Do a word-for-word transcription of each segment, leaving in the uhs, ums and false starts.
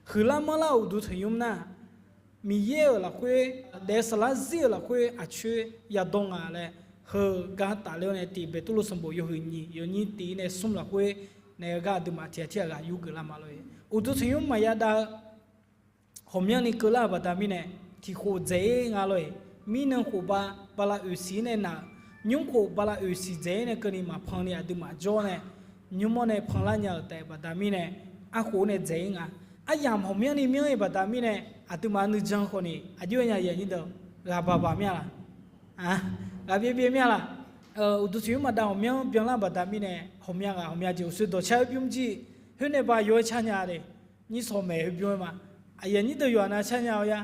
Huiqlar manrlar-euq uqduq tanqnymr nar, Miqyaer-euq lafkhoer, daef saflar zir-euq lafkhoer aqcoer yadawr nga laer, heugar tafler-awr nae tiq Beqtuvluv sanqbof yawhuiq nyiq yawnyir tiq-ir nae smr lafkhoer nae heugar aqduimaf tiq ghaq tir ghaq ghaq yurgeuf lar ma lor-e. Uqduq tanqnymr maqya dav-eu ghawqmyanrni keuvlar-euq baqda mirnae, tiq khof dzaeq-ir nga lor-e. Mirnan khof ba, bala oeqsiq-ir nae naq-euq, nymr khof bala oeqsiq dzaeq-ir nae keuvni maqpan ni aqduimaf jawr nae, nymr-awr nae panlar nya-euq taef baqda mirnae, arkhof-awr nae dzaeq-ir nga. Aryamq ghawqmyanrni myanr-ir baqda mirnae, aqduimaf nuijan khawf ni aqjox-aer nya yanyir deuq ghaq baq baq mir-a laq? Ghaq byaev byaev mir-a laq? Uqduq tanqnymr maqdav ghawqmyanr byanlar baqda mirnae, ghawqmya ghaq ghawqmya jeq uqshoe dawqcar-eu bymr jir, khoer nae ba yaw-aer car nya de. Nyir sawq maeq heu bymr-aer ma. Aqyuif aqnyir deuq yawqha nav car nya-eu ya.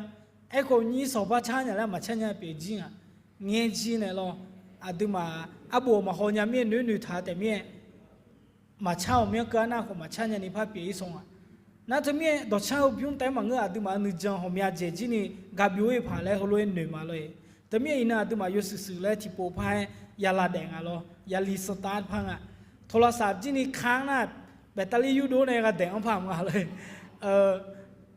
Aerkhawf nyir sawq bar car nya laer maqcar nya pyeuf jir nga. Ngaer jir naeq lawr, aqduimaf arbof maqhaw nya mir-aer noeq noeqtaq taef mir-aer, maqcar ghawqmyanr keuv-a nar khawf maqcar nyani par pyeuf-ir saw nga. Nar teumirnae dawqcar-eu bymr taef-aer maqngeur, aqduimaf nuijan ghawqmya dzaeq jir ni gaq byov-ir paq laer heulof-aer noeq ma lor-e. Teumirnae iqnan aqduimaf yawshuif shuif laer tiqpov par-aer ya lavdaef nga lawr, ya li sawrtav par nga. โทรศัพท์ jir ni ka nar, แบตเตอรี่ yurdov nae gha daeq-anr par maqnga lor-e.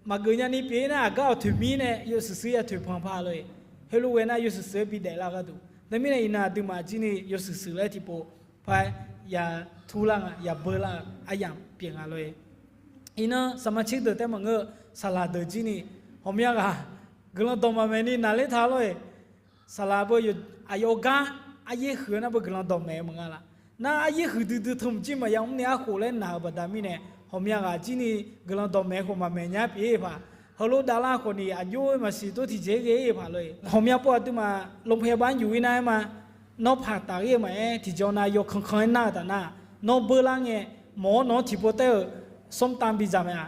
Maqgeuf nyani pyeuf-ir nar aqgar awq toeq mir nae yawshuif shuif ya toeq pan par lor-e. Heulof ghae nar yawshuif shuif-aer bidaef lar gharduq. Teumirnae iqnan aqduimaf jir ni yawshuif shuif laer tiqpov par-aer ya turlar nga, ya beular-eu aryamq pyeuf nga lor-e. Iqnan saqmaq tser deuq taef-aer maqngeur-eu, saqlaq deuq jir ni ghawqmya ghaq guiqlanq dawq maqmaeq ni naqler taq lor-e. Saqlaq beu aqyawf gar aryaer huiq-eu nar beu guiqlanq dawq maeq-eu maqnga laq? Nar aryaer huiqdui dui teu mq jir maqya mr ni arkhof laer naq-euq baqda mirnae, ghawqmya ghaq jir ni guiqlanq dawq maeq khawf maqmaeq nya pyeuf-ir paq. Heulof davlar khawf ni aqjox-aer maqsiq tov tiqjeq-aer ghae-ir paq lor-e. Ghawqmya pov aqduimaf โรงพยาบาล yuf-ir nar-aer ma. Nawr paq taf-ir-eu maqaer, tiqjeq nav yawkankan-aer nar-eu taf nar, nawr beular ngae, mawq-awr nawq-anr tiqpov taer-euq ส้มตำ bidzaq mae-a?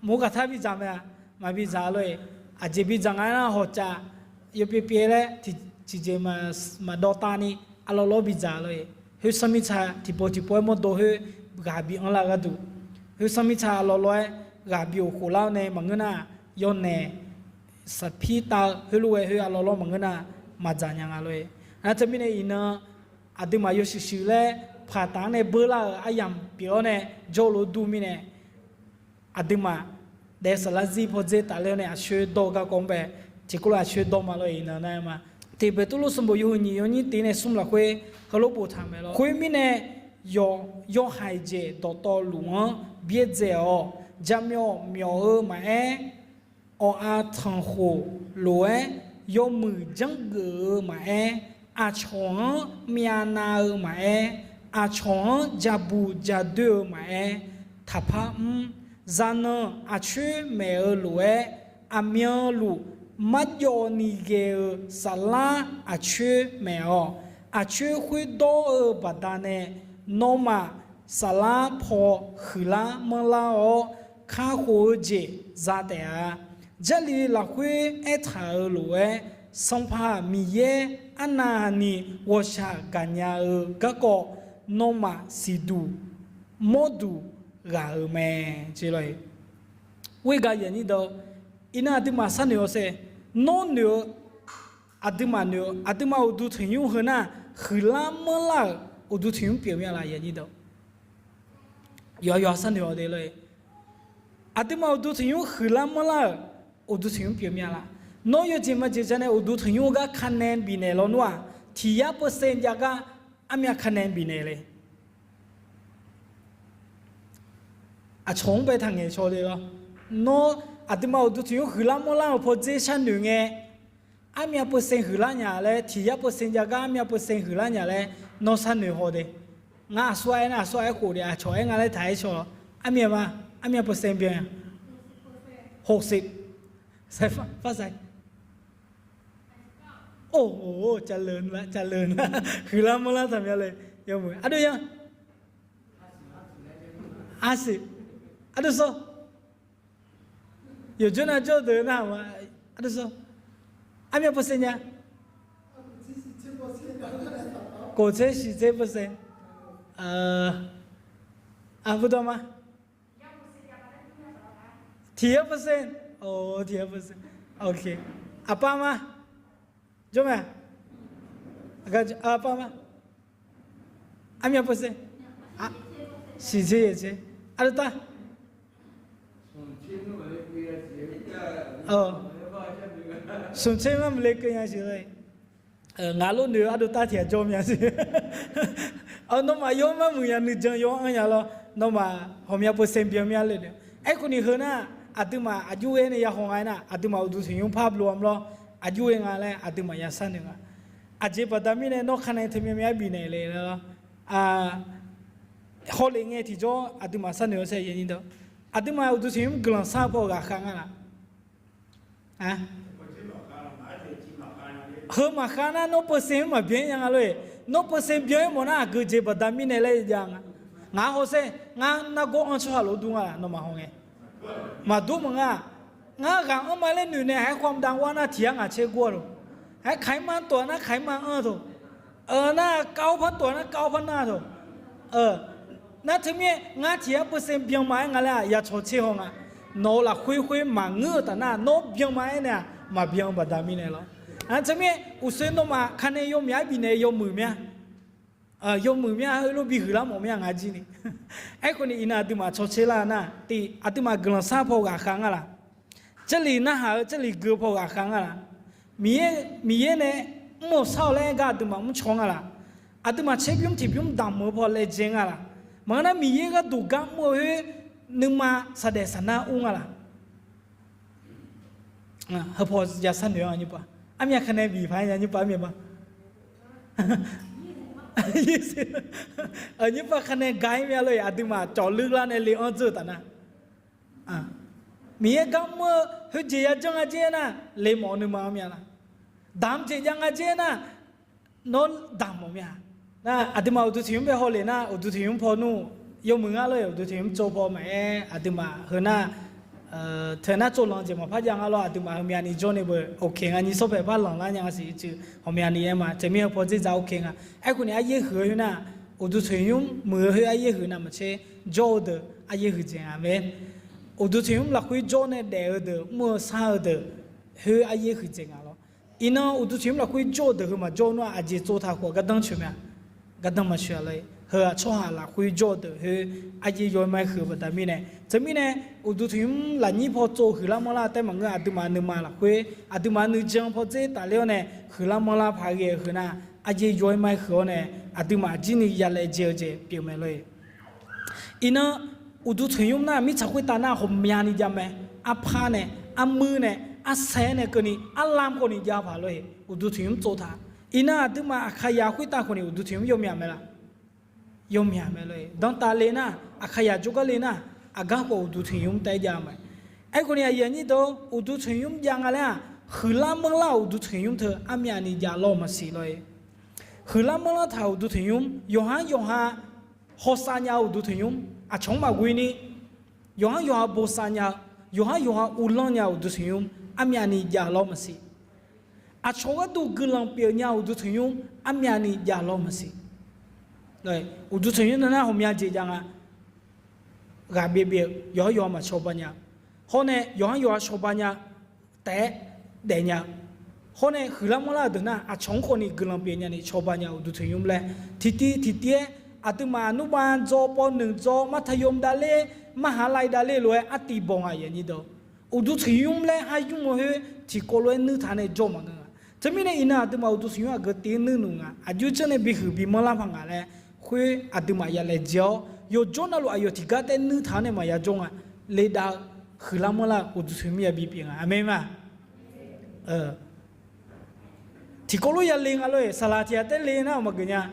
Mur gaqtar bidzaq mae-a? Maqbidzaq lor-e. Aqjeq bidzaq nga-aer nar hawqcaf yawpyaev pyaev laer tiqjeq maqdawv tav ni arlawr lawr bidzaq lor-e. Khoer sanr mirtsa tiqpov tiqpov-aer mawrdo khoer ghaq bi anrlar gharduq, khoer sanr mirtsa arlawr lawr-aer ghaq bi oqkhof lar-awr nae maqngeur nar, yawnaeq saqpir tav-eu heulof-aer khoer arlawr lawr maqngeur nar, maqdzaq nya nga lor-e. Nar teumirnae iqnan aqduimaf yawshuif shuif laer paq taf-anr nae beular-euq aryamq pyeuf-awr nae jawrluf dur mirnae, aqduimaf daef saflar zir pawdzer tafler-awr nae aqcoer dawr-eu garkawv-anr bae, tiqkawv lof aqcoer dawr ma lor-e. Iqnan nar-aer ma, tiq Beqtuvluv sanqbof yawhuiq nyiq yawnyir tiq nae smr lafkhoer heulof boftaq mae lor. Khoermirnae, yawqha-iq jeq dawqtawvluf-anr byaerdzae-awq. Jaqmyawf myawf-eu maqaer, awq-a tanqkhof lof-aer yawmuiq janrgeuf-eu maqaer, aqcawq-anr myavnav-eu maqaer, aqcawq-anr jabuq jadoer-eu maqaer, taqpar mr. Zaqnanq aqcoer maeq-eu lof-aer, aqmyanluf marjawv ni ghae-eu saflar aqcoer maeq-awq. Aqcoer khoerdawr-eu baqdanae, nawmaf saflar paw huiqlar manrlar-awr, kakhof-eu jeq za taef-a. Jarlif lafkhoer aertaq-euq lof-aer, Sanqpaq Miqyaer arnavni ghawqshaq gaqnya-eu garkawv nawmaf siqduq mawr duq ghaq-euq mae. Khoergar iqnan aqduimaf sharnoeq-awr shae, nawr noeq-eu, aqduimaf noeq-eu, aqduimaf uqduq tanqnymr heu nar, huiqlar manrlar-euq uqduq tanqnymr pyeuf mir-a laf? Yawqha yawqha sharnoeq-awr de lor-e. Aqduimaf uqduq tanqnymr huiqlar manrlar-euq uqduq tanqnymr pyeuf mir-a laf? Nawr yawjeq maqjeq ja nae uqduq tanqnymr-eu gar kanae bifnaeq lawnmr-aq, tiq yar percent jav gar armyav kanae bifnaeq le. Aqcawq-anr bae taqngaeq caw le lor. Nawr aqduimaf uqduq tanqnymr huiqlar manrlar-euq pawdzer sharnoeq ngae, armyav percent huiqlar nya laer, tiq yar percent jav gar armyav percent huiqlar nya laer, nawr sharnoeq haw de. Ngar aqsur-aer nar aqsur-aer khof de, aqcawq-aer nga laer taq-aer caw. Armyav ma, armyav percent byan-a? Hofsif. Sai far sai. Or, cavleuq nar, cavleuq nar, huiqlar manrlar taqmya le. Yawmuiq ardov ya. Arsiq. Ardov sawr. Yawqjawr nav jawr deuq nar ma. Ardov sawr. Armyav percent nya? Kof tser shiq tser percent. Aqbudawq ma. Tiq yar percent. Tiq yar percent. Aqpar ma. Jawr ma. Aqpar ma. Armyav percent. Shiq tser yaeq tser. Ardov tar. Smq tser ngar maqle keuv nya siq lor. Ngaq lof noeq ardov tar tiq ghaq jawr mya siq. Nawmaf yawr mar muiq nya nuijan yawr anr nya lor. Nawmaf ghawqmya percent byan mya le. Aerkhawf ni heu nar, aqduimaf aqjox ghae nae ya haw nga aernar, aqduimaf uqduq tanqnymr par blof-a mlawr, aqjox ghae nga laer aqduimaf ya sharnoeq nga. Aqjeq baqda mirnae nawr kanae teumya mya bifnaeq le lor. Hawlef ngae tiqjawr aqduimaf sharnoeq-awr saer, aqduimaf uqduq tanqnymr guiqlanq shar paw ghaqkhav nga laf? Heu maqkhav nar nawr percent-anr maqbyan nya nga lor-eq. Nawr percent byan-aer mawf nar aqgeu jeq baqda mirnae laer jav nga. Ngaq-anr hawsher, ngar nargawr anr tsawrhaq lof dur nga laf nawmaf hawngae? Maqdur maqnga. Ngar ghaq anrma laer noeq nae haer khawm dav war nar tiq yar ngaq caer gor-a lof. Haer kaq-ir ma tawf nar kaq-ir ma anr-a tawq. Nar kar-awr par tawf nar kar-awr par nar-a tawq. Nar teumirnae ngar tiq yar percent byan ma-aer nga laer-aq ya cawq tser haw nga. Nawq-euq lafkhoer khoer maqngeur-eu taf nar nawr byan ma-aer nae-aq maqbyan-eu baqda mirnae lor. Nar teumirnae uqsoer nawmaf kanae yawmyaq-aer bifnaeq yawmuiq mya. Yawmuiq mya heulof bihuiq lar mawf mya nga jir ni. Aerkhawf ni iqnan aqduimaf cawq tser lar nar tiq aqduimaf guiqlanq shar paw ghaqkhav nga laf? Jarlif narhaq-eu jarlif gui-eu paw ghaqkhav nga laf? Miqyaer, Miqyaer nae mr-euq shar-awq laer aer gar aqduimaf mrcaw nga laf? Aqduimaf tserbymr tiqbymr damq-eu paw laejae nga laf? Maqngeur nar Miqyaer gharduq gar mr-eu khoer nuima saqdaef saqnar ur nga laf? Heu paw ya sharnoeq-a nymrpav. Armyav kanae bif paq-aer ya nymrpav armyav ma. Nymrpav kanae ga-ir mya lor-eq, aqduimaf cawqluiv lar nae le-anr dzeur-eu taf nar. Miqyaer gar mr-eu khoerjeq yajanr nga jer nar, le mawf-eu nuima-anr mya laf? Damq jeq jav nga jer nar, nawr damq mawf mya. Nar aqduimaf uqduq tanqnymr bae hawlef nar uqduq tanqnymr paw nmr yawmuiq ngar lor-eq, uqduq tanqnymr tsov paw maqaer aqduimaf heu nar teu nar tsovlanq jeq maqpar jav nga lor, aqduimaf heumyani jawr nae beu oke nga nyi sawr paeq par lanqlar nya nga siq cuiv ghawqmyani aer ma. Teumirnae paw dzerdzaq oke nga. Aerkhawf ni aryaer huiq-eu khoer nar, uqduq tanqnymr muiq-eu khoer aryaer huiq navmaqtser jawr-eu deuq aryaer huiqdzaeq nga mae. Uqduq tanqnymr lafkhoer jawr nae daef-eu deuq mr-eu shar-eu deuq khoer aryaer huiqdzaeq nga lor. Iqnan uqduq tanqnymr lafkhoer jawr-eu deuq heu maqjawr nar aqjeq tsovtaq khawf gardanr coeq mae-a? Gardanr maqcoeq-a lor-eq. Heu-aq tsawrhaq lafkhoer jawr-eu deuq khoer aryaer yaw-aer ma-aer huiq-eu baqda mirnae. Teumirnae uqduq tanqnymr lafnyir paw tsov huiqlar manrlar taef maqngeur, aqduimaf nuima lafkhoer aqduimaf nuijan paw dzer tafler-awr nae huiqlar manrlar paq ghae-eu heu nar, aryaer yaw-aer ma-aer huiq-awr nae aqduimaf jir ni ya laejae-eu jeq pyeuf mae lor-eq. Iqnan uqduq tanqnymr nar mirtsaq khoertav nar ghawqmyani jav mae. Arpar nae, armuir nae, arsaer nae keuvni arlam khawf ni jav paq lor-eq, uqduq tanqnymr tsovtaq. Iqnan aqduimaf Aqkaqyaq khoertav khawf ni uqduq tanqnymr yawmyaq mae laf? Yawmyaq mae lor-eq. Danrtav le nar, Aqkaqyaq jawrgar le nar, aqgar khawf uqduq tanqnymr taef-aer jav mae. Aerkhawf ni aqyuif aqnyir deuq, uqduq tanqnymr jav nga laer-aq, huiqlar manrlar-euq uqduq tanqnymr teu armyavni jav lawr maqsiq lor-eq. Huiqlar manrlar taq-euq uqduq tanqnymr yawqhar yawqha hawsav nya-eu uqduq tanqnymr aqcawq-anr maqghoe ni, yawqhar yawqha bosav nya-eu, yawqhar yawqha uvlanr nya-eu uqduq tanqnymr armyavni jav lawr maqsiq. Aqcawq gharduq guiqlanq pyeuf nya-eu uqduq tanqnymr armyavni jav lawr maqsiq. Uqduq tanqnymr nar ghawqmya jeq jav nga. Ghaqbyaev byaev-eu yawqhar yawqha maqcawba nya-eu, hawr nae yawqhar yawqha cawba nya-eu taef-aer daef nya-eu, hawr nae huiqlar manrlar-euq deuq nar aqcawq-anr khawf ni guiqlanq pyeuf nyani cawba nya-eu uqduq tanqnymr laer tiqtiv tiqtiv-aer aqduimaf nmrbav dzaw, pawv nmq dzaw, martayom davler, marhaq lav davler lof-aer artiv baw nga. Uqduq tanqnymr laer har nymr-eu khoer tiqkawv lof-aer nuir taq nae jawr maqngeur nga. Teumirnae iqnan aqduimaf uqduq tanqnymr aqgeu tiv-aer nuir nmr nga, aqjox janr nae bihuiq bimanrlar paq nga laer khoer aqduimaf ya laejae-awr yawqjawr navluf aqyawf tiqgar taef nuir taq-awr nae maqya jawr nga. Leda-eu huiqlar manrlar-eu uqduq tanqnymr yabi pyeuf nga. Aqmeq ma. Tiqkawv lof ya le nga lor-eq, saqlaq tiq ghaq taef le nar-euq maqgeuf nya.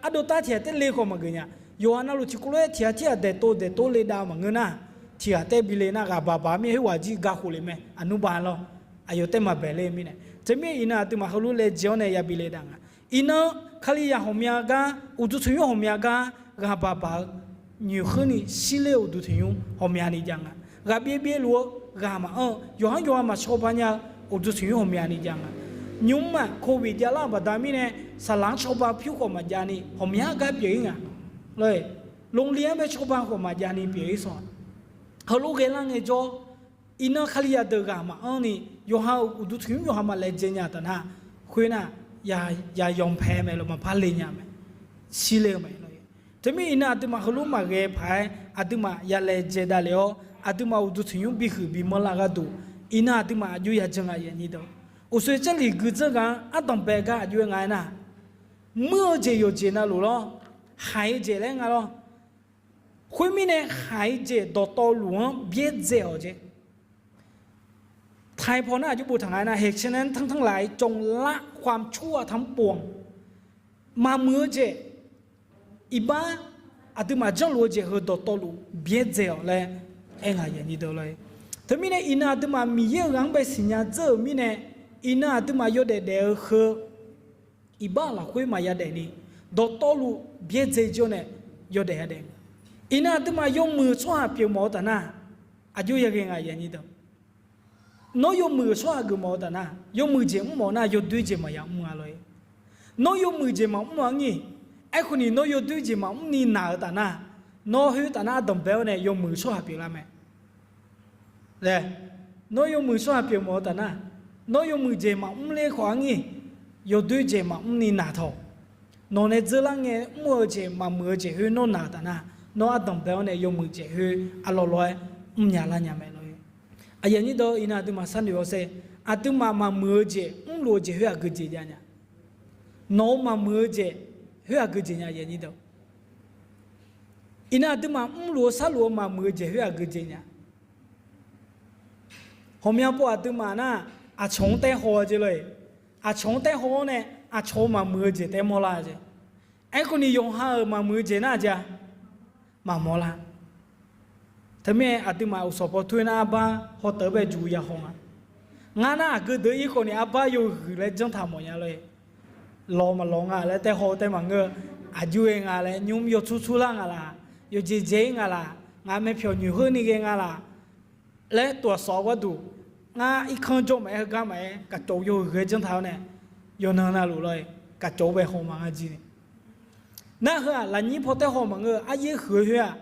Ardovtar tiq ghaq taef le khawf maqgeuf nya. Yawqha navluf tiqkawv lof-aer tiq ghaq tir ghaq daeqtov daeqtov le dav-eu maqngeur nar, tiq ghaq taef bi le nar ghaq baq baq-eu mir khoerghaq jir ga khof le mae, aqnmr baq lawr. Aqyawf taef maqbaeq ler-eu mirnae. Teumirnae iqnan aqduimaf heulof laejae-awr nae yabi le dav nga. Iqnan Kalizaq ghawqmya gar, uqduq tanqnymr ghawqmya gar ghaq baq baq-eu nyoeqkheurni shir ler-eu uqduq tanqnymr ghawqmyani jav nga. Ghaqbyaev byaevluf-eu ghaq maqanr-eu yawqhar yawqha maqcawba nya-eu uqduq tanqnymr ghawqmyani jav nga. Nymq-mr-aq covid javlar-euq baqda mirnae saqlaq-anr cawba pyur khawf maqjav ni ghawqmya gar pyeuf-ir nga. Lawr-eq, lonli-anr bae cawba khawf maqjav ni pyeuf-ir sawq-a. Heulof ghaelar ngaejawr, iqnan Kalizaq deuq ghaq maqanr ni yawqha-euq uqduq tanqnymr yawqha maqlaejae nya taf nar, khoernar, ya yawpae mae lor, maqpar le nya mae. Shir ler-eu mae lor. Teumirnae iqnan aqduimaf heulof maqghae paq-aer aqduimaf ya laejae davlef-awr aqduimaf uqduq tanqnymr bihuiq bimanr lar gharduq, iqnan aqduimaf aqjox yajan nga aqyuif aqnyir deuq. Uqshoe Jarlif gui dzeur ghaq-anr ardanqbae gar aqjox-aer nga aernar, muir-eu jeq yawqjeq navluf lawr, haiq-eu jeq laer nga lawr. Khoermirnae haiq-eu jeq dawqtawvluf-anr byaerdzae-awq jeq. Taiq paw nar aqjox boftaq nga aernar, เหตุฉะนั้น ทั้งหลาย จงละความชั่วทั้งปวง maqmuiq-eu jeq, iqbax aqduimaf janrluf-eu jeq heu dawqtawvluf byaerdzae-awq laer aer nga aqyuif aqnyir deuq lor-e. Teumirnae iqnan aqduimaf Miqyaer-euq ghaq-anr bae siqnya dzeur-euq mirnae, iqnan aqduimaf yawdaef daef-eu heu iqbax lafkhoer maqya daefni, dawqtawvluf byaerdzae jir-awr nae yawdaef yadaef. Iqnan aqduimaf yawmuiq-euq tsawrhaq pyeuf mawf-eu taf nar, aqjox yaghae nga aqyuif aqnyir deuq. Nawr yawmuiq-euq tsawrhaq geufmawf-eu taf nar, yawmuiq jeq mrmawf nar yawdoer jeq maqya mr-a lor-e. Nawr yawmuiq jeq maqmr-a ngir, aerkhawf ni nawr yawdoer jeq maqmr ni naq-eu taf nar, nawr khoertaf nar ardanqbae-awr nae yawmuiq-euq tsawrhaq pyeuflar mae. Laer, nawr yawmuiq tsawrhaq pyeuf mawf-eu taf nar, nawr yawmuiq jeq maqmr ler khawf-a ngir, yawdoer jeq maqmr ni naq tawq. Nawq nae dzeurlar ngae mr-eu jeq maqmuiq-eu jeq khoer nawr naq-eu taf nar, nawr ardanqbae-awr nae yawmuiq jeq khoer arlawr lawr-aer mrnya lar nya mae lor-e. Aqyuif aqnyir deuq, iqnan aqduimaf sharnoeq-awr sher. Aqduimaf maqmuiq-eu jeq mrluf-eu jeq khoer aqgeu jeq jav nya? Nawq-euq maqmuiq-eu jeq khoer aqgeu jeq nya aqyuif aqnyir deuq? Iqnan aqduimaf mrluf-eu sharluf-eu maqmuiq-eu jeq khoer aqgeu jeq nya? Ghawqmya pov aqduimaf nar, aqcawq-anr taer haw-a jeq lor-e. Aqcawq-anr taer haw-awr nae, aqcawq-eu maqmuiq-eu jeq taer mawrlar jeq. Aerkhawf ni yawqha-euq maqmuiq-eu jeq nar-aq jeq-a, maqmawr lar. Teumirnae aqduimaf uqsawq paw toer nar arbar hawteuq-eu bae juq ya haw nga. Ngar nar aqgeu deuq-ir khawf ni arbar yawhuiq laer janr taq mawf nya lor-e. Lawq maqlawq nga laer taer haw-eu tae maqngeur-eu, aqjox-aer nga laer nymr yawtsur tsur lar nga laq, yawjeq jae-ir nga laq, ngaq mae pyawq nyoeq khoer ni ghae nga laq laer tov-aq sawq-eu gharduq, ngar irkanr jawr maqaer heugar maqaer kaqcawq yawhuiq ghae janr taq-awr nae, yawqnan navluf lor-e, kaqcawq-eu bae haw ma ngar jir ni. Nar heu-aq lafnyir paw taer haw maqngeur-eu aryaer huiq-eu khoer-aq,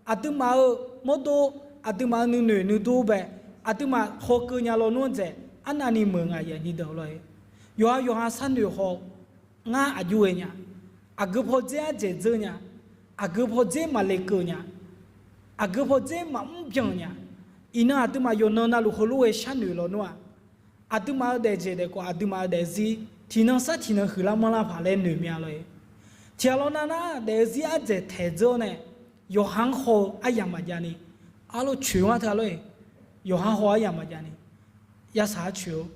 aqduimaf-euq mawrdo, aqduimaf-euq nuinoeq nuidur bae, aqduimaf hawkeuv nya lawnmr-anr dzaeq arnavni meuq nga aqyuif aqnyir deuq lor-e. Yawqha yawqha sharnoeq haw-eu, ngar aqjox-aer nya, aqgeu pawdzer ardzaeq dzeur nya, aqgeu pawdzer maqle keuv nya, aqgeu pawdzer maqmr byan nya. Iqnan aqduimaf yawqnan navluf heulof-aer sharnoeq lawnmr-aq, aqduimaf-euq daefjeq daefkawv, aqduimaf-euq daefzir tiqnan sar tiqnan huiqlar manrlar paq laer noeq mya lor-e. Tiqghaq lawr nar nar daef-eu zir ardzaeq taeq dzeur-awr nae, yawqha-anr haw-eu aryamq maqjav ni, arlof coeq-anr taq lor-e, yawqha-anr haw-eu aryamq maqjav ni, yarsaq-anr coeq-eu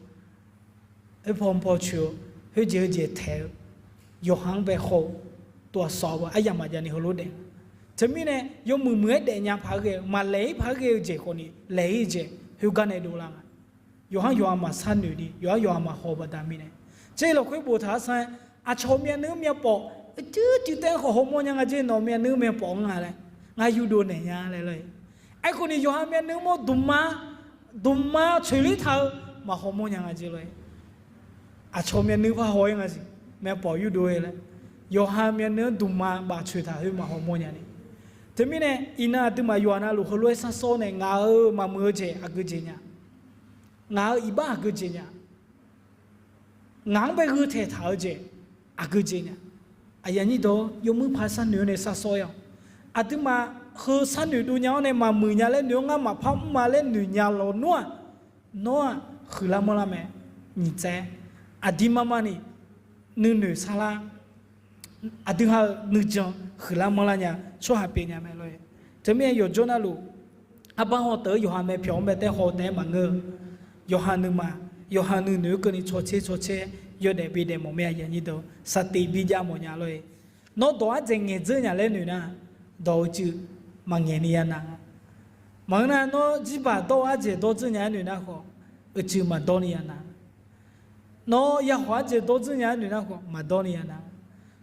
oerpaw mqpaw coeq-eu, khoerjeq heujeq taeq-eu, yawqha-anr bae haw-eu, tov-aq sawq-eu aryamq maqjav ni heulof daef. Teumirnae yawmuiq muiq-aer daefnya paq-aer ghae-eu, maqlaeq-ir paq-aer ghae-eu jeq khawf ni laeq-ir jeq khoergar nae dovlar nga. Yawqha-anr yawqha maqsharnoeq ni, yawqha-anr yawqha maqhaw baqda mirnae, tser lafkhoer boftaq-anr sanr-aer, aqcawq myavnuiv-anr myavpawf, uicuiv cuiv taef-anr khawf hawmawr nya nga jer, nawq myavnuiv-anr myavpawf-anr nga laer, ngar yurdov naeq nya laer lor-e. Aerkhawf ni yawqha myavnuiv mawr dmqma, dmqma coeqler taq-eu maqhaw mawr nya nga jer lor-e. Aqcawq myavnuiv par haw-ir nga siq, myavpawf yurdov-aer laer, yawqha myavnuiv-anr dmqma bafcoeq taq khoer maqhaw mawr nya ni. Teumirnae iqnan aqduimaf yawqha navluf heulof-aer sharsawr nae ngaq-euq maqmuiq-eu jeq aqgeu jeq nya, ngaq-euq iqbax aqgeu jeq nya, ngaq-anr bae gheu taeqtaq-eu jeq aqgeu jeq nya. Aqyuif aqnyir deuq-or, yawmuiq paq sharnoeq-awr nae sharsawr-ir-awq. Aqduimaf heu sharnoeq dov nya-awr nae maqmuiq nya laer noeq-awr ngar maqpar mr ma laer noeq nya lawnmr-aq, nawr-aq huiqlar manrlar mae. Nyiq tsaev, aqdir mar mar ni nuinoeq sarlar, aqdui ha-euq nuijan huiqlar manrlar nya tsawrhaq pyeuf nya mae lor-e. Teumirnae yawqjawr navluf arbar haw teuq-eu yawqha mae pyawq-anr bae taer haw taef-aer maqngeur-eu, yawqha nuima, yawqha nuinoeq-eu keuvni tsawrtser tsawrtser yawdaef bidaef mawf mae aqyuif aqnyir deuq, saqtiq bijav mawf nya lor-e. Nawr dawq ardzaeq ngaeq dzeur nya laer noeq nar, dawq uicuiv maqngaeq ni ya nav-a. Maqngeur nar, nawr jirbaq dawr-eu ardzaeq dawr dzeur nya-aer noeq nar khawf, uicuiv maqdawr ni ya nav. Nawr yahawq ardzaeq dawr dzeur nya-aer noeq nar khawf, maqdawr ni ya nav.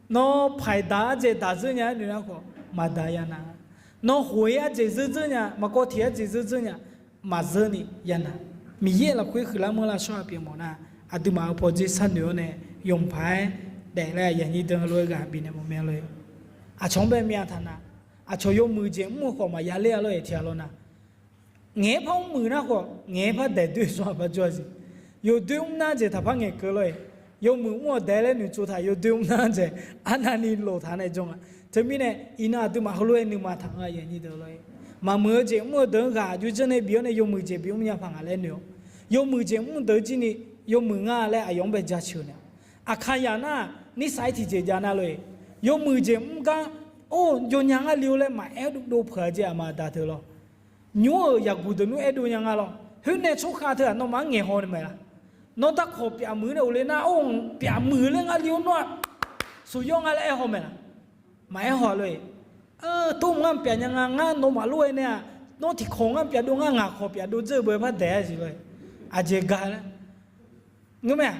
Nawr paiq daq ardzaeq daq dzeur nya-aer noeq nar khawf, maqdaq ya nav. Nawr khof-ir ardzaeq zeur dzeur nya, maqkawv tiq ardzaeq zeur dzeur nya, maqzeur ni ya nav. Miqyaer lafkhoer huiqlar manrlar tsawrhaq pyeuf mawf nar, aqduimaf-euq pawdzer sharnoeq-awr nae yawqpaq-aer daef laer aqyuif aqnyir deuq lof-aer ghaq bifnaeq mawf mae lor-e. Aqcawq-anr bae myav taq nav. Aqcawq yawmuiq jeq mr-eu khawf maqya ler-a lor-e tiqghaq lawr nav. Ngaeq-aer par mr muiq nar khawf, ngaeq-aer par daeq doer-eu tsawrhaq par jawr-a siq. Yawdoer mr nar jeq taqpar ngaeqkeuv lor-e. Yawmuiq mr-awq daeq laer noeqtsov taq yawdoer mr nar jeq arnavni lof taq nae jawr nga. Teumirnae iqnan aqduimaf heulof-aer nuima taq-anr aqyuif aqnyir deuq lor-e. Maqmuiq-eu jeq mr-eu deuq-anr ghaq aqjox janrnae bif-awr nae yawmuiq jeq bif mr nya paq ngaq laer noeq-awq. Yawmuiq jeq mr deuq jir ni yawmuiq nga laer aqyawf-anr bae jaceuq naeq-awq. Aqkaqyaq nar, nirsaq-aer tiqjeq jav nar lor-eq. Yawmuiq jeq mr gar, or, yawnya ngar li-or laer maqaer dov peuq-a jeq aqma aqda teu lawr. Nymr-euq yaqguq deuq nmr aerdov nya nga lawr. Khoer nae tsawrkhav teu-aq nawmaf-anr ngaeqhaw naeq mae laq? Nawr darkawq pyaf muiq nae of le nar, or, pyaf muiq laer ngar li-or nawr-aq, soq yawr nga laer aer haw mae laq? Maqaer haw-a lor-eq. Tov ngar pyaf nya nga, ngar nawmaf lof-aer nae-aq, nawr tiqkawq ngar pyaf dov, ngar ngaq kawq pyaf dov dzeur-eu beu par daeq-a jeq lor-eq. Aqjeq ga laer. Ngeur mae-aq,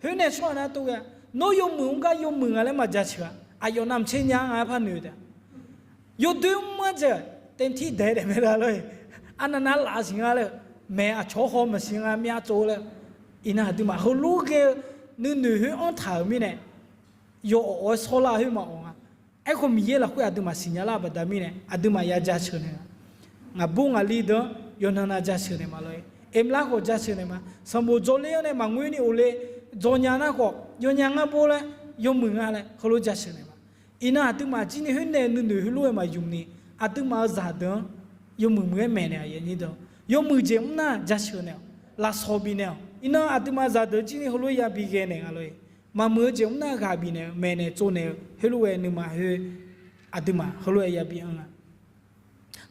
khoer nae tsawrhaq nar tov ghae, nawr yawmuiq mr gar yawmuiq nga laer maqjaceuq-a. Aqyawf navmaqtser nya nga-aer par noeq taef. Yawdoer mr-anr jeq, เต็มที่ daeq daef mae laq lor-eq. Arnav nav laf siq nga laer, maeq aqcawq haw maqsiq nga myav tsov laer. Iqnan aqduimaf heulof ghae-eu nuinoeq khoer anr taq-euq mirnae, yawawf-aer shawrlar khoer maqawq nga. Aerkhawf Miqyaer lafkhoer aqduimaf siqnya lar-eu baqda mirnae aqduimaf ya jaceuq naeq nga. Ngaqbur ngaqli deuq-anr yawqnan nav jaceuq naeq ma lor-eq. Emlar khawf jaceuq naeq ma. Sanqbof dzawrler-anr nae maqngeur ni of le, dzawrnya nar khawf yawnya ngar bor laer, yawmuiq nga laer heulof jaceuq naeq ma. Iqnan aqduimaf jir ni khoer nae nuinoeq heulof-aer maqymq ni, aqduimaf-euq zaqdeuq-anr yawmuiq muiq-aer maeqnaeq-a. Yawmuiq jeq mr nar jaceuq naeq-awq, lafsawq bifnaeq-awq. Iqnan aqduimaf zaqdeuq jir ni heulof-aer yabi ghae naeq nga lor-eq. Maqmuiq-eu jeq mr nar ghaq bifnaeq-eu, maeqnaeq tsovnaeq-eu heulof ghae nuima khoer aqduimaf heulof-aer yabi anr nga.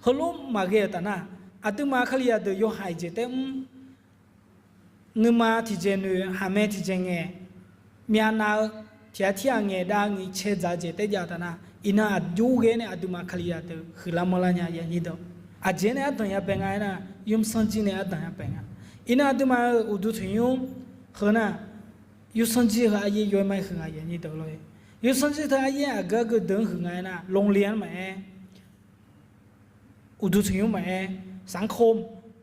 Heulof maqghae-euq taf nar, aqduimaf Kalizaq deuq yawhaiq jeq taef mr, nuima tiqjeq noeq, haqmae tiqjeq ngaeq, myavnav-eu tiq ghaq tir ghaq ngaeqdav nyiq cae dzaq-eu jeq taef jav-eu taf nar, iqnan aqjox ghae nae aqduimaf Kalizaq deuq huiqlar manrlar nya. Aqjeq nae ardanq ya bae nga aernar, yawsanr jir nae ardanq ya bae nga. Iqnan aqduimaf-euq uqduq tanqnymr heu nar, yawsanr jir heu aryaer yaw-aer ma-aer huiq nga. Yawsanr jir teu aryaer aqgeu argeu deuq-anr huiq nga aernar, โรงเรียน maqaer, uqduq tanqnymr maqaer, สังคม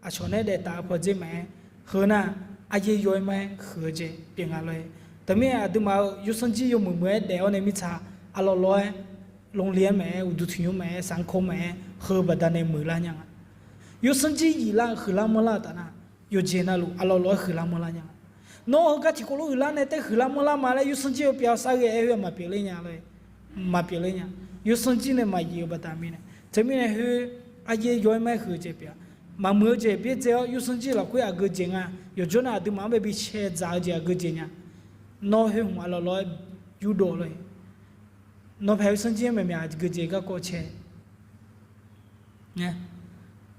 aqcawq nae daef taf-eu pawdzer maqaer, heu nar aryaer yaw-aer ma-aer huiq-eu jeq pyeuf nga lor-eq. Teumirnae aqduimaf-euq yawsanr jir yawmuiq muiq-aer daef-awr nae mirtsaq aqlawq lawq-aer, โรงเรียน maqaer, uqduq tanqnymr maqaer, สังคม maqaer, heu baqdanae muiqlar nya nga. Yawsanr jir yiflar huiqlar manrlar-eu taf nar, yawqjeq navluf aqlawq lawq-aer huiqlar manrlar nya nga. Nawr heugar tiqkawv lof huiqlar nae taef huiqlar manrlar ma laer yawsanr jir-eu pyav-awr sar ghae-aer khoer-aq maqpyeuf ler nya lor-eq. Maqpyeuf ler nya. Yawsanr jir nae maqyif-eu baqda mirnae. Teumirnae khoer aryaer yaw-aer ma-aer huiq-eu jeq pyeuf-a. Maqmuiq-eu jeq byaerdzae-awr yawsanr jir lafkhoer aqgeujeq nga. Yawqjawr nar aqduimaf-anr bae bi cae dzaq-eu jeq aqgeujeq nya. Nawr khoer hmq aqlawq lawq-aer yurdov-awq lor-eq. Nawr paeq yawsanr jir-anr maeqmyaq aqgeujeq garkawv cae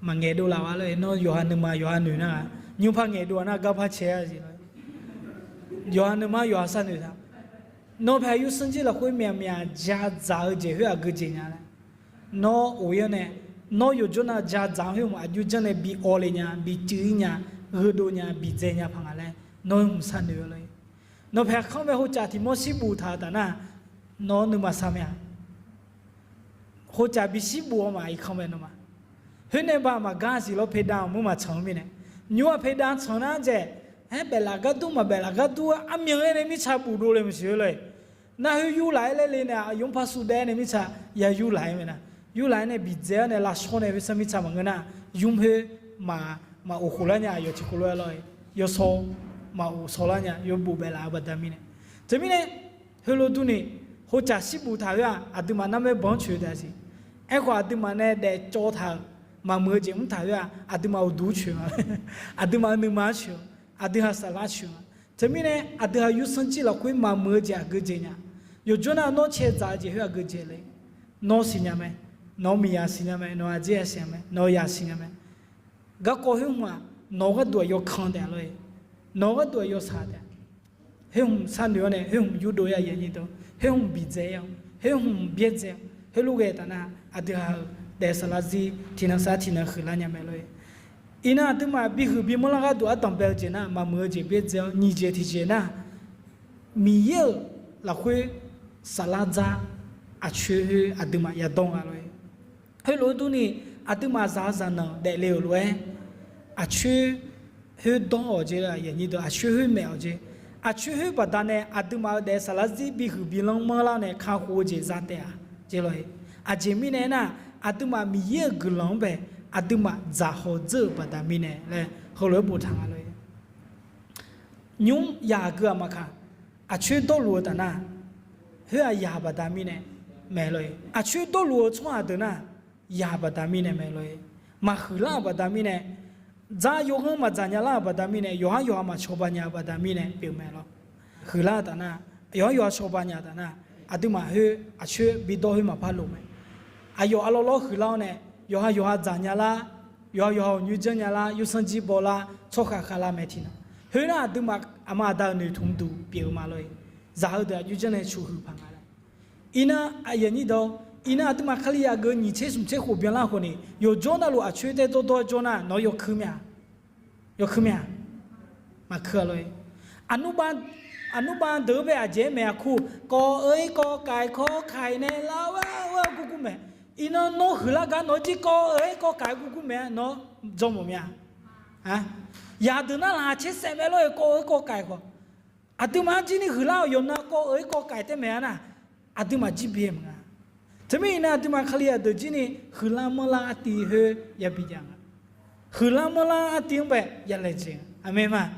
Maqngaeq dov laf-a lor-eq. Nawr yawqha nuima yawqha noeq nar-aq, nymr par ngaeq dov-a nar gar par cae-a jeq lor. Yawqha nuima yawqha sharnoeq taq. Nawr paeq yawsanr jir lafkhoer myaqmyaq ja dzaq-eu jeq khoer aqgeujeq nya laer. Nawr of-ir-awr nae, nawr yawqjawr nar ja dzaq-anr khoer hmq aqjox janr nae bi awv le nya, bi cuiv-ir nya, gheudov nya, bi dzae nya paq nga laer nawr hmq sharnoeq-eu lor-eq. Nawr paeq kanr bae hocaf tiq mawr shir buf taq-eu taf nar, nawr nuima sar mae-a. Hocaf bi shir buf-awr ma irkanr bae nawmaf. Khoer nae ba maqgar siq lawr, paedav-aq mur maqtsanq-eu mirnae. Nymr-aq paedav tsanq nar dzaeq, aer, baeflaf gar dur maqbaeflaf gar dur-aer armyan-aer nae mirtsa bufdov le maqsiq-eu lor-eq. Nar khoer yurlaf-aer laer le nae aqyawf-anr par suvdaev-aer nae mirtsa ya yurlaf-aer mae nar. Yurlaf-aer nae bi dzae-awr nae lavshawr nae khoer sar mirtsa maqngeur nar, nymr khoer maq, maq of khof lar nya aqyawf tiqkawv lof-aer lor-eq. Yawsaw maq of saw lar nya, yawbof baeflaf-eu baqda mirnae. Teumirnae, heulof durni, hocaf shir buf taq khoer-aq, aqduimaf narmaer banq-anr coeq taef siq. Aerkhawf aqduimaf nae daefcawv taq-euq maqmuiq-eu jeq mr taq khoer-aq, aqduimaf uqduq coeq nga. Aqduimaf-eu nuima-anr coeq-awq. Aqdui ha saflar coeq nga. Teumirnae aqdui ha yursanr jir lafkhoer maqmuiq-eu jeq aqgeujeq nya. Yawqjawr nar nawr cae dzaq-eu jeq khoer aqgeujeq le. Nawr siqnya mae. Nawq-eu miqyaq siqnya mae. Nawq-eu aqjeq siqnya mae. Nawq-eu yaq siqnya mae. Garkawv khoer hmq-aq, nawq-eu gharduq-aq yawkan taef lor-eq. Nawq-eu gharduq-aq yawsaq taef. Khoer hmq sharnoeq-awr nae, khoer hmq yurdov-ir-a, khoer hmq bi dzae-ir-awq, khoer hmq byaerdzae-awq. Khoerlof ghae taf nar, aqdui ha-euq daef saflar zir tiqnan sar tiqnan huiqlar nya mae lor-eq. Iqnan aqduimaf bihuiq bimanr lar gharduq ardanq bae-eu jeq nar, maqmuiq-eu jeq byaerdzae-awr nyiq jeq tiqjeq nar, Miqyaer-euq lafkhoer saflar dzar aqcoer khoer aqduimaf yadawr nga lor-eq. Khoerlof-aer durni, aqduimaf zaq-eu zaqnanq daefle-euq lof-aer, aqcoer khoer dawr-awq jeq, aqcoer khoer maeq-awq jeq. Aqcoer khoer baqdanae aqduimaf-euq daef saflar zir bihuiq bilanr manr lar nae kakhof-eu jeq za taef-a jeq lor-eq. Aqjeq mirnae aernar, aqduimaf Miqyaer-euq guiqlanq-anr bae aqduimaf dzaqhaw dzeur-euq baqda mirnae laer heulof-aer boftaq nga lor-eq. Nymr yaq aqgeu aqmaqkaq, aqcoer dawrluf-eu taf nar, khoer-aq yaq baqda mirnae mae lor-eq. Aqcoer dawrluf-eu tsawrhaq deuq nar, yaq baqda mirnae mae lor-eq. maqhuiqlar-euq baqda mirnae, dzar yawghanr maqdzaq nya lar-euq baqda mirnae, yawqhar yawqha maqcawba nya-eu baqda mirnae pyeuf mae lawr. Huiqlar-eu taf nar, yawqhar yawqha cawba nya taf nar, aqduimaf khoer aqcoer bidawr khoer maqpar loq mae. Aqyawf arlawr lawr huiqlar-awr nae, yawqha yawqha dzaq nya lar, yawqha yawqha-euq nymr janr nya lar, yawsanr jir baw lar, tsawrkhav khav lar mae tiqnan. Khoer nar aqduimaf aqma aqda-euq noeqtmq duq pyeuf-eu ma lawr-e. Zaq heudeuq aqjox janr nae cuqhuiq paq nga laer. Iqnan aqyuif aqnyir dawq, iqnan aqduimaf Kalizaq geuf nyiq tser smq tser khof byanlar khawf ni, yawqjawr navluf aqcoer taev dawrdawr jawr nar, nawq-anr yawkuir mae-a? Yawkuir mae-a? Maqkuir-a lawr-e. Aqnmrbav deuq-anr bae aqjeq-aer maeq-a kur, kawv-eu-ir kawv kaiq kawv kaiq nae lar-awr gurgur maeq. Iqnan nawr huiqlar gar nawq-anr jir kawv-eu-ir kawv kaiq gurgur maeq-a nawr jawr mawf mya. Yaqdeuq nar laqkhaq caer saef mae lawr-e, kawv-eu-ir kawv kaiq khawf. Aqduimaf-anr jir ni huiqlar-awq yawqnan kawv-eu-ir kawv kaiq tae maeq-a nar, aqduimaf jir bi-aer maqnga. Teumirnae iqnan aqduimaf Kalizaq deuq jir ni huiqlar manrlar artiv khoer yabi jav nga. Huiqlar manrlar artiv-anr bae yalaejae nga. Aqmeq ma.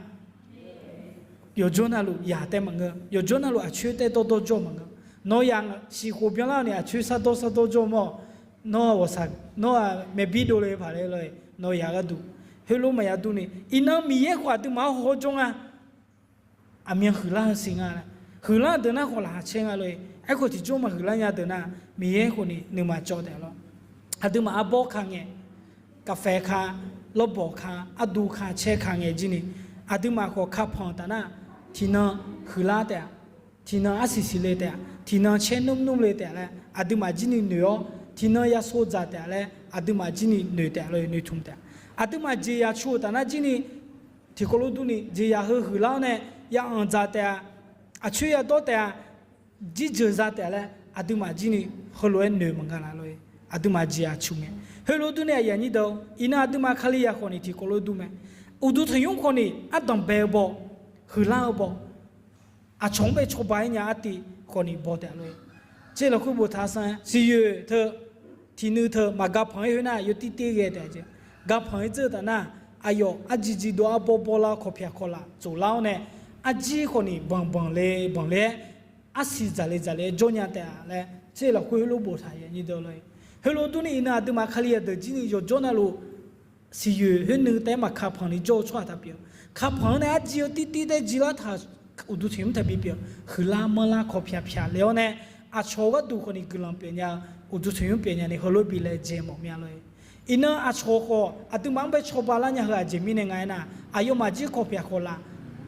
Yawqjawr navluf yaq tae maqngeur, yawqjawr navluf aqcoer taev dawrdawr jawr maqngeur. Nawr yaq siqkhof byanlar-awr ni aqcoer sardawr sardawr jawr mawr-awq. Nawr-aq ghawqshaq, nawr-aq maeqbir dovle paq le lawr-e, nawq yaq gharduq. Heulof maqya durni, iqnan Miqyaer khawf aqduimaf-anr hawjawr nga. Aqmyan huiqlar-eu siq nga laer, huiqlar deuq nar khawf laqkhaq caer nga lor-e. Aerkhawf tiqjawr maqhuiqlar nya deuq nar, Miqyaer khawf ni nuima cawv taef lawr. Aqduimaf arbawr ka ngae, kaffae ka, lawrbawq ka, ardu ka, caer ka ngae jir ni, aqduimaf khawf kapanq taf nar, tiqnan huiqlar taef-a, tiqnan arsiq siqle taef-a, tiqnan caer nmr nmr le taef-a laer aqduimaf jir ni noeq-awr, tiqnan yasov dzaq taef-a laer aqduimaf jir ni noeq taef lor-e, noeqtmq taef-a. Aqduimaf jeqzaq cu-euq taf nar jir ni, tiqkawv lof durni jeqzaq heu huiqlar-awr nae, ya anq dzaq taef-a, aqcoer yadawr taef-a, jirjeuq za taef-a laer aqduimaf jir ni heulof-aer noeq maqnga laf lor-e. Aqduimaf jeqzaq cu ngae. Heulof durni aqyuif aqnyir deuq, iqnan aqduimaf Kalizaq khawf ni tiqkawv lof dur mae. Uqduq tanqnymr khawf ni ardanq bae-eu baw, huiqlar-eu baw, aqcawq-anr bae cawba-aer nya artiv khawf ni baw taef lor-e. Tser lafkhoer boftaq-a sanr-aer siqyoeq teu, tiqnui teu maqga panq-ir khoer nar yawtir tir ghae taef-a jeq. Ga panq-ir dzeur-eu taf nar, aqyawf arjir jir dov arbawr bawrlar kawqpyaq kawqlaf tsoflar-awr nae, arjir khawf ni banq banq le banq le-aer, arsiq dzaqle dzaqle-aer jawrnya taef-a laer tser lafkhoer heulof boftaq-a nyir deuq lor-e. Heulof durni iqnan aqduimaf Kalizaq deuq jir ni yawqjawr navluf siqyoeq khoer nui taef-aer maqkapanq ni jawr-eu tsawrhaq taq pyeuf. Kapanq-anr nae arjir-eu tirtir taef-aer jir lar taq-euq uqduq tanqnymr taqbi pyeuf. Huiqlar manrlar kawqpyaq pyaq le-awr nae, aqcawq-eu gharduq khawf ni guiqlanq pyeufnya-eu uqduq tanqnymr pyeufnya ni heulof bi laejae mawf mya lor-e. Iqnan aqcawq khawf aqduimaf-anr bae cawba lar nya heu aqjeq mirnae nga aernar, aqyawfmaf jir kawqpyaq kawqlaf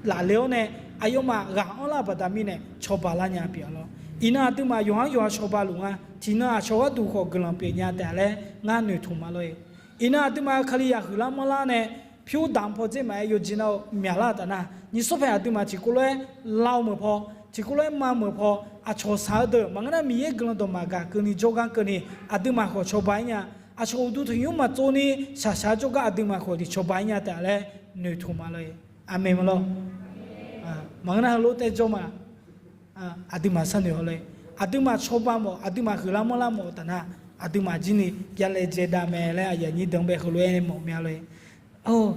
laf le-awr nae, aqyawfmaf ghaq anrlar-eu baqda mirnae cawba lar nya pyeuf-a lor. Iqnan aqduimaf yawqhar yawqha cawba luf nga. Tiqnan aqcawq gharduq khawf guiqlanq pyeufnya taef-a laer ngar noeqtmq ma lor-e. Iqnan aqduimaf-eu Kalizaq huiqlar manrlar nae, pyur daq paw dzer maqaer yawqjeq nav-eu myaqlar-eu taf nar, nyiq sawr paeq aqduimaf tiqkawv lof-aer lar-eu meuq paw, tiqkawv lof-aer ma meuq paw, aqcawq shaq-eu deuq maqngeur nar Miqyaer guiqlanq dawq maqgaq keuvni jawrgar keuvni, aqduimaf khawf cawba-ir nya. Aqcawq uqduq tanqnymr maqtsov ni shaqshaq-aer jawrgar aqduimaf khawf tiqcawba-ir nya taef-a laer noeqtmq ma lor-e. Aqmeq ma lor. Maqngeur nar heulof taef jawr ma. Aqduimaf sharnoeq-awr lor-e. Aqduimaf cawba mawf, aqduimaf huiqlar manrlar mawf-eu taf nar, aqduimaf jir ni ya laejae dav mae laer aqyuif aqnyir deuq-anr bae heulof-aer mawf mya lor-e.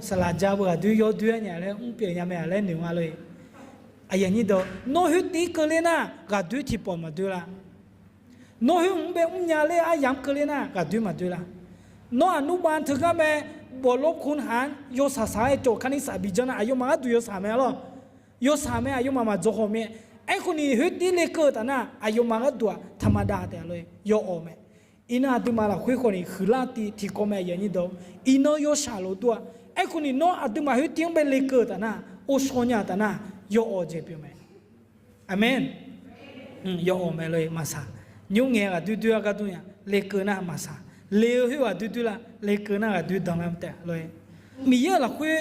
Saqlaq ja beu ghaqdoer yawdoer-aer nya laer mr pyeuf nya mae-a laer noeq nga lor-e. Aqyuif aqnyir deuq, nawr khoertiv keuvler nar ghaqdoer tiqpawf maqdoer la. Nawr khoer mq bae mrnya ler aryamq keuvler nar ghaqdoer maqdoer la. Nawr aqnmrbav teugar mae, bawflov kunhaq-anr yawshaq shaq-aer cawq kani shaq bijanr nar aqyawfmaf gharduq yawshaq mae-a lor. Yawshaq mae, aqyawfmaf maqdzawq haw mae. Aerkhawf ni khoertiv lekeuv-eu taf nar aqyawfmaf gharduq-aq taqmadav taef-a lor-e, yawawq mae. Iqnan aqduimaf lafkhoer khawf ni huiqlar tiv tiqkawv mae aqyuif aqnyir deuq. Iqnan yawshaq lof dur-a. Aerkhawf ni nawr aqduimaf khoertiv-anr bae lekeuv-eu taf nar, ovshaw nya-eu taf nar, yawawq jeq pyeuf mae. Aqmeq. Yawawq mae lor-e maqsaq. Nymr ngae ghaqdoer doer-a gar dur nya, lekeuv nar maqsaq. Le-eu khoer ghaqdoer doer la, lekeuv nar ghaqdoer danlar taef lor-e. Miqyaer-euq lafkhoer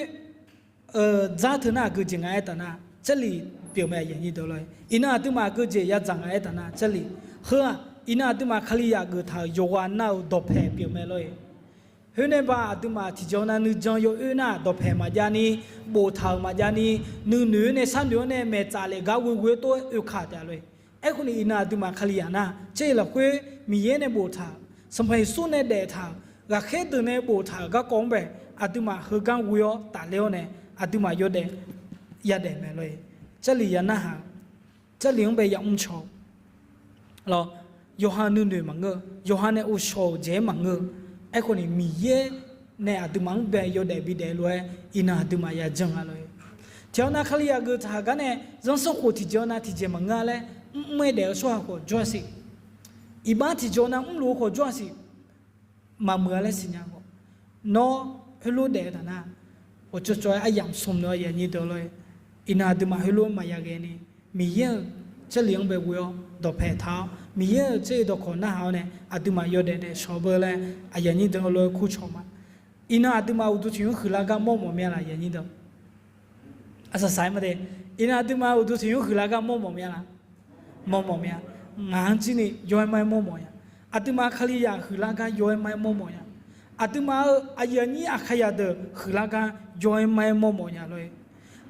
dzar teu nar aqgeu jeq nga aertaq nar, jarlif pyeuf mae aqyuif aqnyir deuq lor-e. Iqnan aqduimaf aqgeu jeq yadzaq nga aertaq nar jarlif. Heu-aq, iqnan aqduimaf Kalizaq geuftaq-euq yawqghaq nar-euq dawqpaeq pyeuf mae lor-e. Khoernae ba aqduimaf tiqjeq nav nuijan yawoer nar dawqpaeq maqjav ni, boftaq-euq maqjav ni, nuinoeq-aer nae sharnoeq-awr nae maeqtsaf lef gar ghoeghoe-aer tov-aer oekaq taef lor-e. Aerkhawf ni iqnan aqduimaf Kalizaq nar, jarlif lafkhoer Miqyaer nae boftaq-euq, Sanqpaq Yeqsur nae daeftaq-euq, ghaqkhaer deuq nae boftaq-euq garkawv-anr bae, aqduimaf heugar ghoe-awr tafler-awr nae, aqduimaf yawdaef yadaef mae lor-e. Jarlif ya narhaq-eu, jarlif-anr bae yamr caw-eu lawr, yawqha nuinoeq maqngeur-eu, yawqha nae ovshaw-euq jeq-aer maqngeur-eu. Aerkhawf ni Miqyaer nae aqduimaf-anr bae yawdaef bidaef lof-aer iqnan aqduimaf yajan nga lor-e. Tiqghaq nav Kalizaq geuf taq-euq gar nae zanrsanrkhof tiqjeq nav tiqjeq maqngeur laer mrmr-aer daef-eu tsawrhaq khawf jawr-a siq. Iqbax tiqjeq nav mrluf-eu khawf jawr-a siq. Maqmuiq-a laer siqnya khawf, nawr khoerlof daef-eu taf nar, ghawqcawv cawv-aer aryamq smq noeq-a aqyuif aqnyir deuq lor-e. Iqnan aqduimaf heulof-aer maqya ghae ni, Miqyaer-euq jarlif-anr bae ghoe-awr dawqpae taq-awr, Miqyaer-euq jarlif dawqkawq narhaq-awr nae aqduimaf yawdaef daef shawq beu laer aqyuif aqnyir deuq-anr lof-aer kurcawq ma. Iqnan aqduimaf uqduq tiq nymr huiqlar gar mawrmawf mya laf aqyuif aqnyir deuq. Aqsaqsaq-aer ma de. Iqnan aqduimaf uqduq tiq nymr huiqlar gar mawrmawf mya laf. Mawrmawf mya. Ngaq-anr jir ni yaw-aer ma-aer mawrmawf nya. Aqduimaf Kalizaq huiqlar gar yaw-aer ma-aer mawrmawf nya. Aqduimaf-euq aqyuif aqnyir Aqkaqzaq deuq huiqlar gar yaw-aer ma-aer mawrmawf nya lor-e.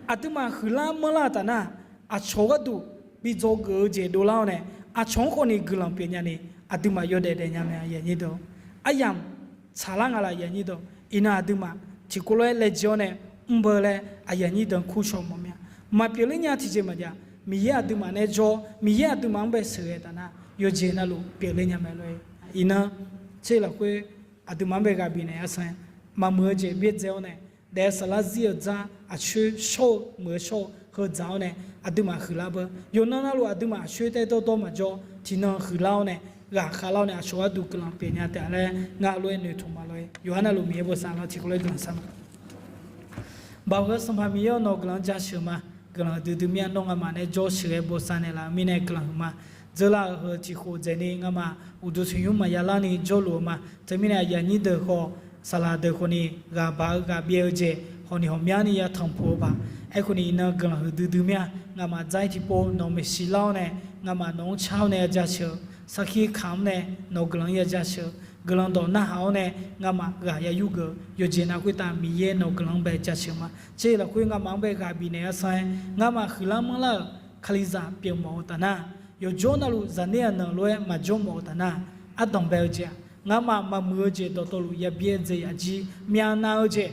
Aqduimaf huiqlar manrlar-eu taf nar, aqcawq gharduq bi dzawgeuf-eu jeq dovlar-awr nae, aqcawq-anr khawf ni guiqlanq pyeuf nya ni, aqduimaf yawdaef daef nya mae aqyuif aqnyir deuq. Aryamq tsaqlar nga laf aqyuif aqnyir deuq. Iqnan aqduimaf tiqkawv lof-aer laejae-awr nae mrbeu laer aqyuif aqnyir deuq-anr kurcawq mawf mya. Maqpyeuf ler nya tiqjeq maqjav, Miqyaer aqduimaf nae jawr, Miqyaer aqduimaf-anr bae sheuqghae taf nar, yawqjeq navluf pyeufler nya mae lor-e. Iqnan tser lafkhoer aqduimaf-anr bae ghaq bifnaeq arsan-aer, maqmuiq-eu jeq byaerdzae-awr nae, daef-eu saflar zir-eu dzar aqcoer shawr-eu muiq-eu shawr-eu heu dzaq-awr nae aqduimaf huiqlar beu. Yawqnan navluf aqduimaf aqcoer taerdawr dawr maqjawr, tiqnan huiqlar-awr nae ghaqkhav lar-awr nae aqcawq gharduq guiqlanq pyeuf nya taef laer ngar lof-aer noeqtmq ma lor-e. Yawqha navluf Miqyaer bosav lawr tiqkawv lof-aer guiqlanq shar ma. Baoq heu Sanqpaq Miqyaer-awr, nawq-eu guiqlanq-anr jaceuq ma. Guiqlanq duidui mir-a, nawr ngamaf nae jawr sheuqghae bosav naeqlaf-eu mirnae guiqlanq huiqma. Dzeurlar-euq heu tiq khof dzaeqni ngamaf uqduq tanqnymr maqya larni jawrluf-eu ma. Teumirnae aqyuif aqnyir deuq khawf, saqlaq deuq khawfni ghaq baq-eu ghaq byaev-eu jeq hawqni hawqmyani yatanq puq-eu baq. Aerkhawfni iqnan guiqlanq huiqdui dui mir-a, ngamaf dzar-ir tiqpov nawq maeqshi lar-awr nae, ngamaf nawq-anr car-awr nae ya jaceuq-eu, sarkir kamq-anr nae nawq-eu guiqlanq-anr ya jaceuq-eu, guiqlanq dawq narhaq-awr nae ngamaf ghaq ya yurgeuf-eu yawqjeq nav khoertav Miqyaer nawq-eu guiqlanq-anr bae jaceuq ma. Tser lafkhoer ngamaf-anr bae ghaq bifnaeq arsan-aer, ngamaf huiqlar manrlar-euq Kalizaq pyeufmawf-eu taf nar, yawqjawr navluf zaqner-aq nanq lof-aer maqjawr mawf-eu taf nar, ardanq bae-eu jeq-aq, ngamaf maqmuiq-eu jeq dawqtawvluf ya byaerdzae yaf jir myavnav-eu jeq,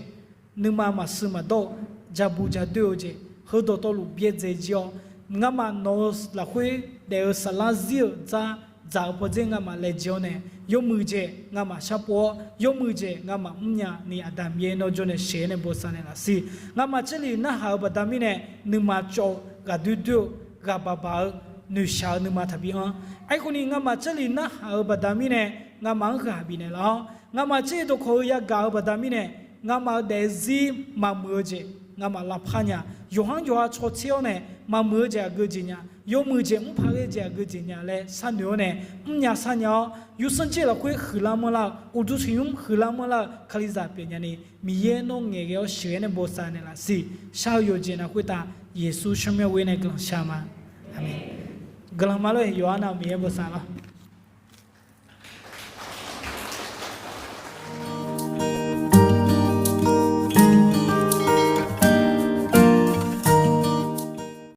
nuima maqsiq maqdawr-eu, ja bu ja doer-eu jeq, heu dawqtawvluf byaerdzae jir-awr, ngamaf nawq-eu lafkhoer daef-eu saflar zir-euq dzar dzaq-eu pawdzer ngamaf laejae-awr nae, yawmuiq jeq ngamaf sharpov-awr, yawmuiq jeq ngamaf mrnya ni Aqda Miqyaer nawr jawr nae sheuq-aer nae bosav naeqlaf siq. Ngamaf jarlif narhaq-eu baqda mirnae, nuima cawv-eu, ghaqdoer doer-eu, ghaq baq baq-eu, noeqshaq-eu nuima taqbi anr. Aerkhawfni ngamaf jarlif narhaq-eu baqda mirnae, ngamaf-anr ghaq bifnaeq laf-awr, ngamaf jarlif dawqkawq-eu yagaq-eu baqda mirnae, ngamaf-eu daefzir maqmuiq-eu jeq ngamaf lavpar nya. Yawqha-anr yawqha caw tser-awr nae, maqmuiq-eu jeq aqgeu jeq nya, yawmuiq jeq mr paq ghae jeq aqgeu jeq nya laer sharnoeq-awr nae, mrnya sharnya-awr, yursanr jer lafkhoer huiqlar manrlar-eu, uqduq tanqnymr huiqlar manrlar-eu Kalizaq pyeufnya ni, Miqyaer nawr ngaeqghae-awr sheuq-aer nae bosav naeqlaf siq. Shar-eu yawqjeq nav khoertav Yeqsur tsawrmyanr ghoer nae guiqlanq shar ma. Aqmeq. Guiqlanq ma lor-eq, yawqha nav-eu Miqyaer bosav lawr.